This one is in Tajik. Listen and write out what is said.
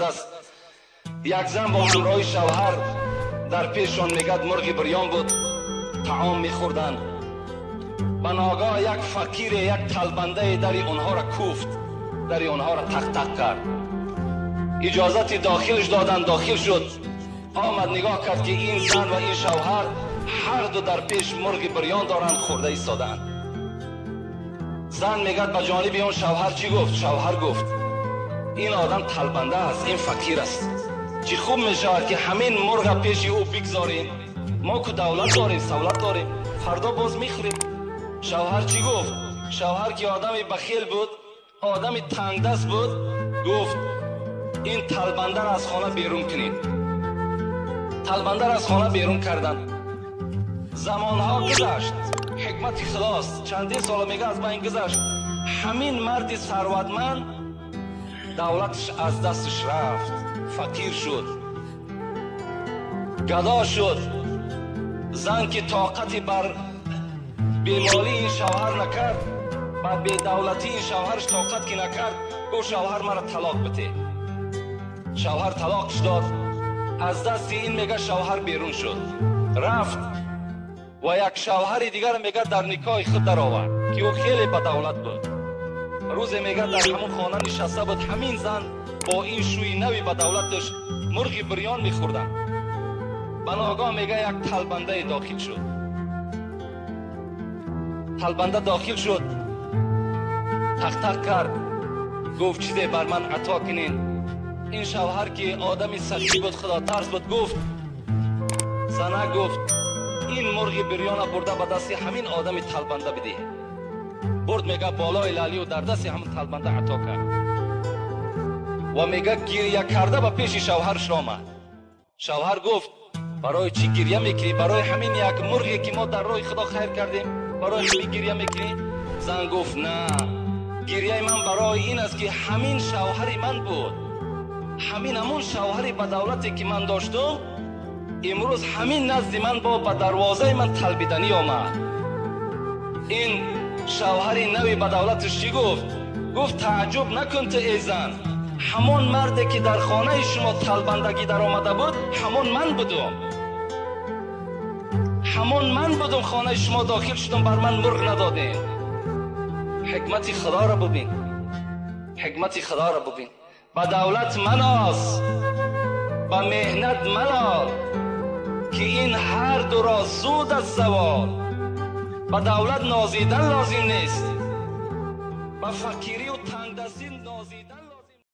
Аст як зан бо ҳамроҳи шавҳар дар пешшон, мегӯяд, мурғи бирён буд, таом мехӯрданд. Ба ногоҳ як фақире, як талбандае дари онҳоро куфт, дари онҳоро тақ-тақ кард. Иҷозати дохилш доданд, дохил шуд. Омад, нигоҳ кард, ки ин зан ва ин шавҳар ҳар ду дар пеш мурғи бирён доранд, хӯрда истодаанд. Зан, мегӯяд, ба ҷониби он шавҳар чӣ гуфт? Шавҳар гуфт: «Ин одам талбанда аст, ин фақир аст, чӣ хуб мешавад, ки ҳамин мурға пеши ӯ бигзорем. Мо ку давлат дорем, савлат дорем, фардо боз мехӯрем». Шавҳар чӣ гуфт? Шавҳар, ки одами бахил буд, одами тангдаст буд, гуфт: «Ин талбандаро аз хона берун кунед». Талбандаро аз хона берун карданд. Замонҳо гузашт, ҳикмати худост, чандин сола, мега, аз байн гузашт. Ҳамин марди сарватманд давлаташ аз дасташ рафт, фақир шуд, гадо шуд. Зан, ки тоқати бар бемолии ин шавҳар накард, ба бедавлатии ин шавҳараш тоқат ки накард, гуфт: «Шавҳар, маро талоқ бите». Шавҳар талоқш дод. Аз дасти ин, мега, шавҳар берун шуд, рафт ва як шавҳари дигар, мега, дар никоҳи худ даровард, ки ӯ хеле бадавлат буд. Рӯзе, мега, дар ҳамон хона нишаста буд ҳамин зан бо ин шӯи нави бадавлаташ, мурғи бирён мехӯрданд. Ба ногоҳ, мега, як талбандае дохил шуд. Талбанда дохил шуд, тақтақ кард, гуфт: «Чизе бар ман ато кунед». Ин шавҳар, ки одами сахӣ буд, худотарс буд, гуфт: «Зана, — гуфт, — ин мурғи бирёна бурда ба дасти ҳамин одами талбанда бидеҳ». Бурд, мега, болои лалию дар дасти ҳамин талбанда ато кард ва, мега, гиря карда ба пеши шавҳарш омад. Шавҳар гуфт: «Барои чӣ гиря мекунӣ? Барои ҳамин як мурғе, ки мо дар роҳи Худо хайр кардем, барои ҳамин гиря мекунӣ?» Зан гуфт: «На, гиряи ман барои ин аст, ки ҳамин шавҳари ман буд, ҳамин ҳамун шавҳари бадавлате, ки ман доштум, имрӯз ҳамин назди ман бо ба дарвозаи ман талбиданӣ омад». Ин шавҳари нави бадавлаташ чӣ гуфт? Гуфт: «Тааҷҷуб накун ту, эй зан, ҳамон марде, ки дар хонаи шумо талбандагӣ даромада буд, ҳамон ман будум, ҳамон ман будум. Хонаи шумо дохил шудум, бар ман мурғ надодем». Ҳикмати Худоро бубин, ҳикмати Худоро бубин. Ба давлат маноз, ба меҳнат малол, ки ин ҳар дуро зуд аз завол. Ба давлат нозидан лозим нест, ба фақирию